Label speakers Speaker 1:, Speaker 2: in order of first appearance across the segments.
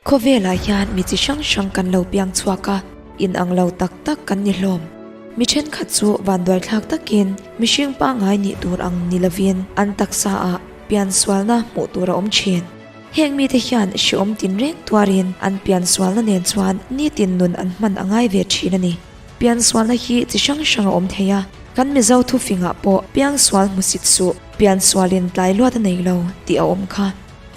Speaker 1: Khawvelah hian mi chi hrang hrang kan lo piang chhuak a, inang lo tak tak kan ni hlawm. Mi thenkhat chu vanduaithlak takin mihring pangngai nih tur ang ni lovin an taksa ah piansualna hmuh tur a awm thin. Heng mite hian hreawm tinreng tuarin an piansualna nen chuan nitin nun an hman a ngai ve thin a ni. Piansualna hi chi hrang hrang a awm thei a, kan Mizo thufingah pawh piangsual hmusit suh, piansualin tlai luat a nei lo tih a awm kha.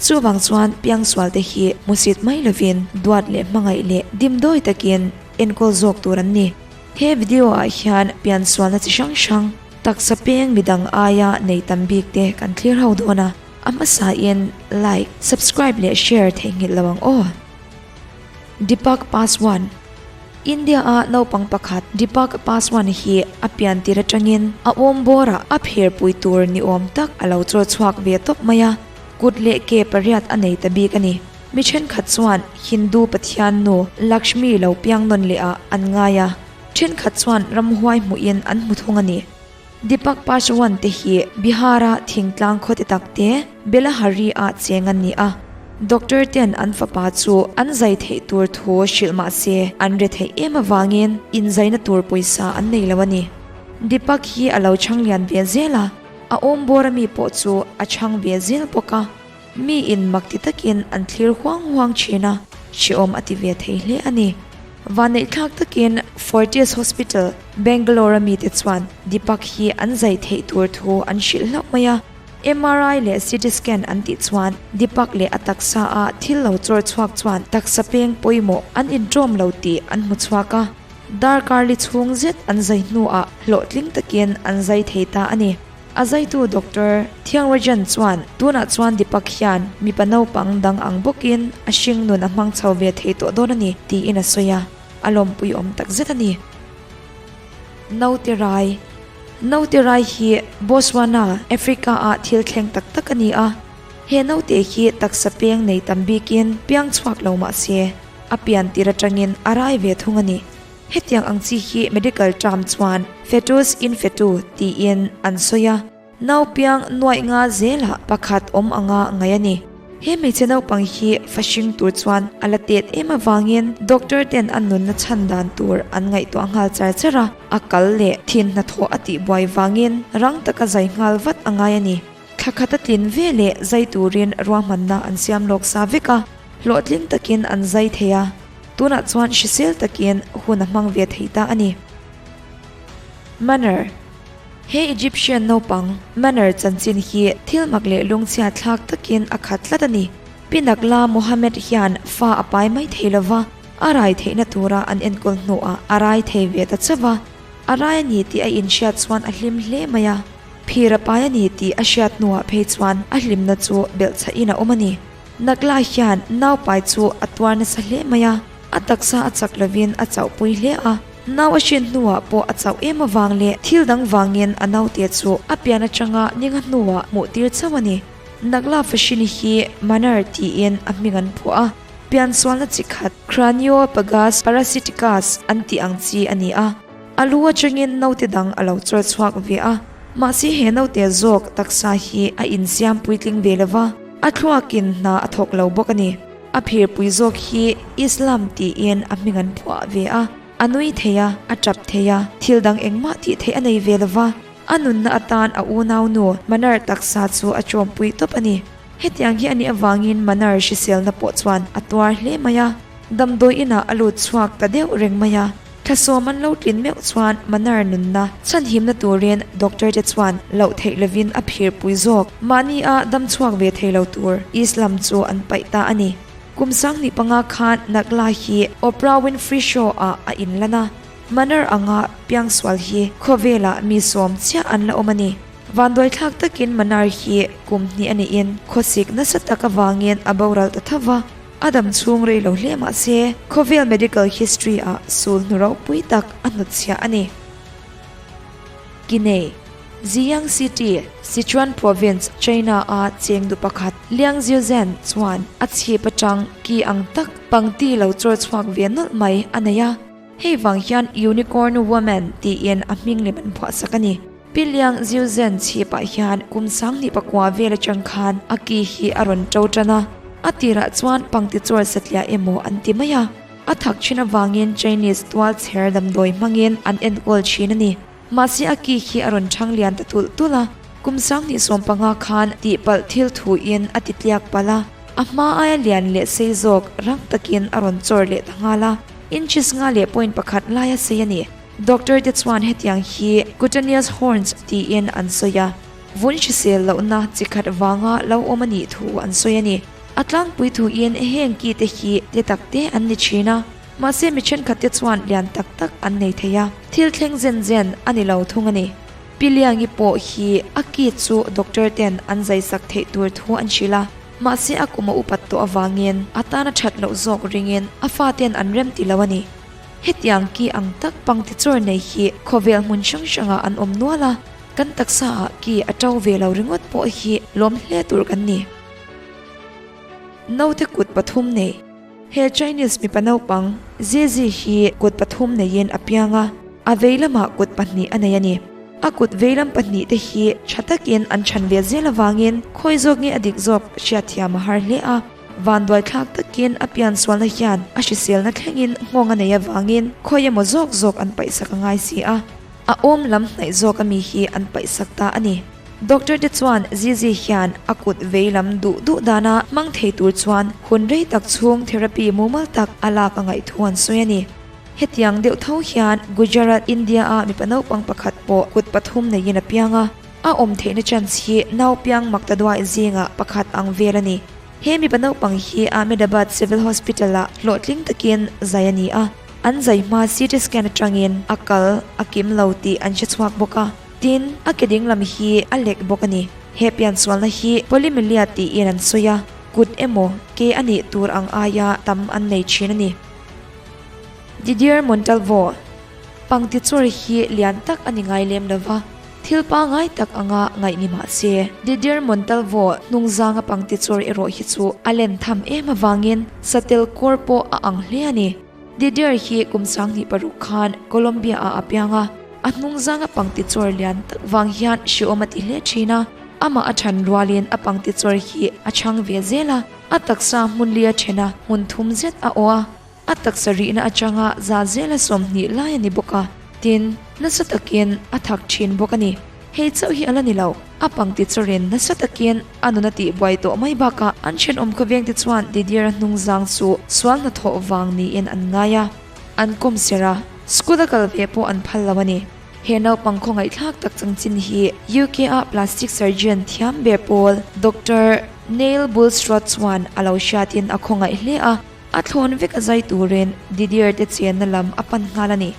Speaker 1: Chuvang chuan piangsual te hi hmusit mai lovin duat leh hmangaih leh dimdawi takin enkawl zawk tur an ni. He video ah hian piansualna chi hrang hrang, taksa peng midang aia nei tam bik te kan thlir ho dawn a, a hmasa in like, subscribe leh share theihnghilh lo ang aw. Deepak Paswan. India a naupang pakhat Deepak Paswan hi a pian tir atangin a awm bawrah a pher pui tur ni awm tak a lo chaw chhuak ve tawp mai a, kut leh ke pariat a nei ta bik a ni. Mi thenkhat chuan Hindu pathian nu Lakshmi lo piang nawn leh ah an ngai a, thenkhat chuan ramhuai hmuhin an hmu thung a ni. Deepak Paswan te hi Bihar-a thingtlang khaw ti tak te Belahari-ah cheng an ni a. Doctor ten an fapa chu an zai theih tur thu hrilh mah se an re theih em avangin inzaina tur pawisa an nei lo a ni. Deepak hi a lo chhang lian ve zel a, a awm bawr ami pawh chu a chhang ve zel bawk a. Mi in mak ti takin an thlir huang huang thin a, hrehawm a ti ve thei hle a ni. Vanneihthlak takin Fortis Hospital, Bangalore a mite chuan Deepak hi an zai theih tur thu an hrilh hlauh mai a. MRI leh CT scan an tih chuan Deepak leh a taksa a thil lo chawr chhuak chuan taksa peng pawimawh an inṭawm lo tih an hmu chhuak a. Darkar li chhung zet an zai hnuah hlawhtling takin an zai thei ta a ni. A zaitu Doctor Thiangrajan chuan tunah chuan Deepak hian mipa naupang dang ang bawkin a hring nun a hmang chho ve thei tawh dawn a ni tiin a sawi a, a lawmpui awm tak zet a ni. Naute Rai Naute Rai hi Botswana, Africa-ah thil thleng tak tak a ni a. He naute hi taksa peng nei tam bikin piang chhuak lo mah se, a pian tir atangin a rai ve thung a ni. Hetiang ang chi hi medical term chuan fetus in fetu tiin an sawi a, naupiang nuaih nga zelah pakhat awm anga ngaih a ni. He hmeichhe naupang hi fa hring tur chuan a la tet em avangin doctor ten a nunna chhan dan tur an ngaihtuah nghal char char a, a kal leh thin hnathawh a tihbuai vangin rang taka zai nghal vat a ngai a ni. Thla khat a tlin ve leh zai turin ruahmanna an siam lawk sa vek a, hlawhtling takin an zai thei a. Tunah chuan hrisel takin hun a hmang ve thei ta a ni. Manner He Egyptian naupang Manner chanchin hi thil mak leh lungchhia thlak takin a khat tlat a ni. Pinakla Mohammed hian fa a pai mai thei lova, a rai theihna tura an enkawl hnuah a rai thei ve ta chauh a. A rai a ni tih a inhriat chuan a hlim hle mai a. Phir a pai a ni tih a hriat hnuah phei chuan a hlimna chu belhchhahin a awm a ni. Nakla hian naupai chu a tuar nasa hle mai a, a taksa a chak lovin a chauhpui hle a. Nau a hrin hnuah pawh a chauh em avang leh thil dang vangin a naute chu a pian atanga ninga hnuah hmuh tir chauh a ni. Nakla fahrin hi Manar tiin a hming an phuah a, piansualna chi khat Craniopagus parasiticus an tih ang chi a ni a. A lu atangin naute dang a lo chawr chhuak ve a, mahse he naute zawk taksa hi a insiam puitling ve lova, a thluakin hna a thawk lo bawk a ni. A phirpui zawk hi Islam tiin a hming an phuah ve a, a nui thei a, a tap thei a, thil dang engmah tih theih a nei ve lova, a nunna atan a unaunu Manar taksa chu a chawmpui tawp a ni. Hetiang hi a nih avangin Manar hriselna pawh chuan a tuar hle mai a. Damdawi inah a lut chhuak ta deuh reng mai a, thlasawm an lo tlin meuh chuan Manar nunna chhanhimna turin doctor te chuan loh theih lovin a phirpui zawk. Mahni a dam chhuak ve thei lo tur Islam chu an paih ta a ni. Kum 15 khan Nagla hi Oprah Winfrey Show ah a inlan a, Manar anga piangsual hi khawvelah mi sawm chiah an la awm a ni. Vanduaithlak takin Manar hi kum hnih a niin khawsik nasa tak avangin a boral ta tho va. A dam chhung rei lo hle mah se, khawvel medical history ah sul hnu ropui tak a hnutchhiah a ni. Kinei, Ziyang City, Sichuan Province, China a cheng du pakhat Liang Xiuzhen chuan a chhip atang ki ang tak pangti lo chawr chhuak ve nawlh mai a nei a. Hei vang hian Unicorn Woman tiin a hming lem an phuahsak a ni. Pi Liang Xiuzhen chhipah hian kum 2009 vel atang khan a ki hi a rawn to tan a. A tirah chuan pangtichawr satliah emaw an ti mai a, a thak thin avangin Chinese tual chher damdawi hmangin an enkawl thin a ni. Mahse a ki hi a rawn chhang lian ta tulh tulh a, kum 2015 khan tihpalh thil thuin a ti tliak palh a, a hma aia lian leh sei zawk rang takin a rawn chawr leh ta nghal a, inches nga leh point pakhat laia sei a ni. Doctor te chuan hetiang hi cutaneous horns tiin an sawi a, vun hrisel lohna chi khat vanga lo awm a nih thu an sawi a ni. A tlangpui thuin heng ki te hi te tak te an ni thin a. Mahse mi thenkhat te chuan lian tak tak an nei thei a, thil thleng zen zen a ni lo thung a ni. Pi Liangi pawh hi a ki chu doctor ten an zai sak theih tur thu an hrilh a, mahse a kum a upat tawh avangin a tan a that loh zawk ringin a fa ten an rem ti lo a ni. Hetiang ki ang tak pangtichawr nei hi khawvel hmun hrang hrangah an awm nual a, kan taksa ah ki a to ve lo ringawt pawh hi lawm hle tur kan ni. Naute kut pathum nei. He Chinese mipa naupang Zizi hi kut pathum neiin a piang a, a vei lamah kut pahnih a nei a ni. A kut vei lam pahnih te hi tha takin an chhan ve zel avangin khawi zawk nge a dik zawk hriatthiam a har hle a. Vanduaithlak takin a piansualna hian a hriselna thlengin nghawng a nei avangin khawi emaw zawk zawk an paihsak a ngai si a. A awm lam hnaih zawk ami hi an paihsak ta a ni. Doctor te chuan Zizi hian a kut vei lam duh duh dana hmang thei tur chuan hun rei tak chhung therapy mumal tak a lak a ngaih thu an sawi a ni. Hetiang deuh tho hian Gujarat, India-a mipa naupang pakhat pawh kut pathum neiin a piang a, a awm theihna chance hi nau piang maktaduai zingah pakhat ang vel a ni. He mipa naupang hi Ahmedabad Civil Hospital-ah hlawhtling takin zai a ni a, an zai hma CT scan atangin a kal a kim lo tih an hre chhuak bawk a. Tin, a ke dinglam hi a lek bawk a ni. He piansualna hi polymelia tiin an sawi a, kut emaw ke a nih tur ang aia tam an nei thin a ni. Didier Montalvo, Pangtichawr hi lian tak a ni ngai lem lo va, thil pangai tak anga ngaih ni mah se. Didier Montalvo hnungzanga pangtichawr erawh hi chu a len tham em avangin satel kawr pawh a ang hle a ni. Didier hi kum 26 khan Colombia ah a piang a, a hnungzang a pangti chawr lian tak vang hian hreawm a ti hle thin a, amah a than rualin a pangti chawr hi a chhang ve zel a, a taksa hmun li a then a, hmun thum zet a awh a, a taksa rihna atanga za zela 20 lai a ni bawk a, tin, nasa takin a thak thin bawk a ni. Hei chauh hi a la ni lo, a pangti chawrin nasa takin a nun a tihbuai tawh mai bakah an thenawm khawvengte chuan Didier-a hnungzang chu sual hnathawh vang niin an ngai a, an kawm ser a, school a kal ve pawh an phal lo a ni. He naupang khawngaihthlak tak changchin hi UK-a plastic surgeon thiam ber pawl Doctor Neil Bulstrode chuan a lo hriatin a khawngaih hle a, a thlawn vek a zai turin Didier te chenna lam a pan nghal a ni.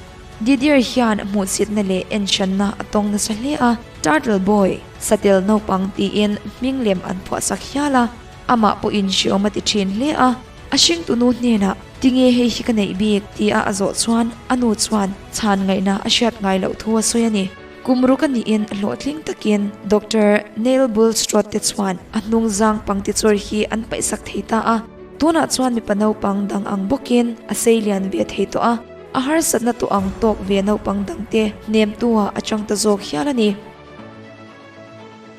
Speaker 1: Didier hian hmuhchitna leh enhranna a tawng nasa hle a, Turtle Boy, Satel naupang tiin hming lem an phuahsak hial a, amah pawhin hreawm a ti thin hle a. A hringtunu hnenah, Tinge hei hi ka neih bik? tia a zawh chuan a nu chuan chhan ngaihna a hriat ngai loh thu a sawi a ni. Kum ruk a niin hlawhtling takin Doctor Neil Bulstrode te chuan a hnungzang pangtichawr hi an paihsak thei ta a, tunah chuan mipa naupang dang ang bawkin a seilian ve thei tawh a. A harsatna tawh ang tawk ve naupang dangte hnemtu-ah a chang ta zawk hial a ni.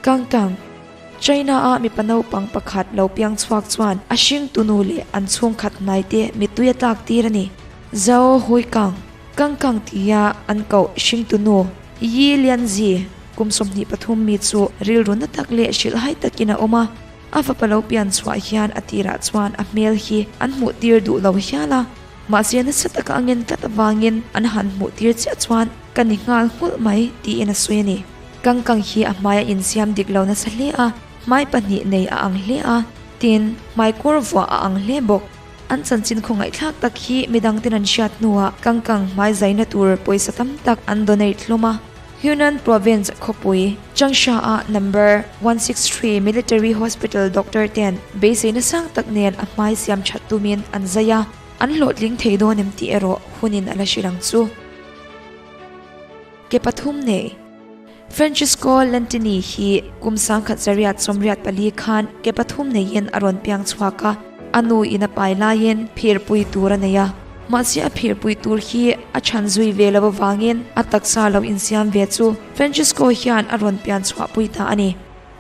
Speaker 1: Kang Kang, China-a mipa naupang pakhat lo piang chhuak chuan a hringtu nu leh an chhungkhat hnaite mittui a tlak tir a ni. Zhao Hui Kang, Kang Kang tia an koh hringtu nu Yi Lianzi, kum 23 mi chu rilru na tak leh hrilhhai takin a awm a. A fapa lo pian chhuah hian a tirah chuan a hmel hi an hmuh tir duh lo hial a. Mahse nasa taka a ngen tlat avangin an han hmuh tir chiah chuan ka ni nghal nghulh mai tiin a sawi a ni. Kang Kang hi a hmai a insiam dik lo nasa hle a, hmai pahnih nei a ang hle a, tin, hmai kawr vuah a ang hle bawk. An chanchin khawngaihthlak tak hi midangten an hriat hnuah Kang Kang hmai zaina tur pawisa tam tak an donate hlawm a. Hunan Province khawpui, Changsha-a number 163 Military Hospital doctor ten beiseina sang tak nen a hmai siam that tumin an zai a, an hlawhtling thei dawn em tih erawh hunin a la hrilh ang chu. Ke pathum nei. Francesco Lentini hi kum 1984 khan ke pathum neiin a rawn piang chhuak a, a nu in a pai laiin phirpui tur a nei a. Mahse a phirpui tur hi a chhan zui ve lo avangin a taksa lo insiam ve chu Francesco hian a rawn pian chhuahpui ta a ni.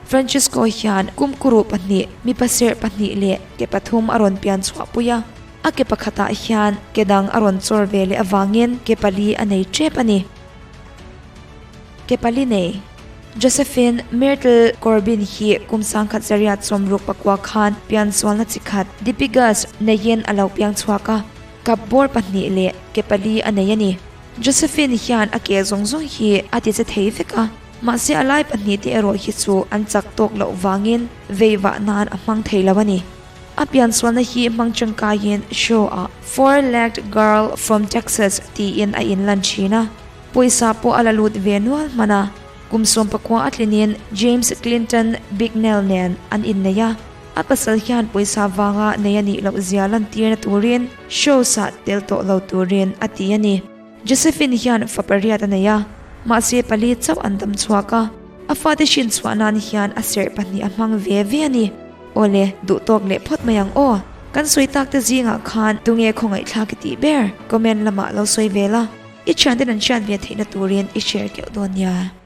Speaker 1: Francesco hian kumkuru pahnih, mipa serh pahnih leh ke pathum a rawn pian chhuah pui a. A ke pakhatah hian ke dang a rawn chawr ve leh avangin ke pali a nei tep a ni. Ke pali nei. Josephine Myrtle Corbin hi kum sangkhat zariat sawmruk pakua khan piansualna chi khat Dipygus neiin a lo piang chhuak a, kap bawr pahnih leh ke pali a nei a ni. Josephine hian a ke zawng zawng hi a ti che thei vek a, mahse a lai pahnih te erawh hi chu an chak tawk loh vangin vei vah nan a hmang thei lo a ni. A piansualna hi hmang tangkaiin show-ah Four-Legged Girl from Texas tiin a inlan thin a, pawisa pawh a la lut ve nual hman a. Kum sawmpakua a tlinin James Clinton Bicknell nen an innei a, a pasal hian pawisa vanga nei a nih loh zia lantirna turin shows-ah tel tawh lo turin a ti a ni. Josephine hian fa pariat a nei a, mahse pali chauh an dam chhuak a, a fate hrin chhuah nan hian a serh pahnih a hmang ve ve a ni. Awle, duh tawk leh phawt mai ang aw. Kan sawi tak te zingah khan tunge khawngaihthlak i tih ber? Comment lamah lo sawi ve la, i thianten an hriat ve theihna turin i share keuh dawn nia.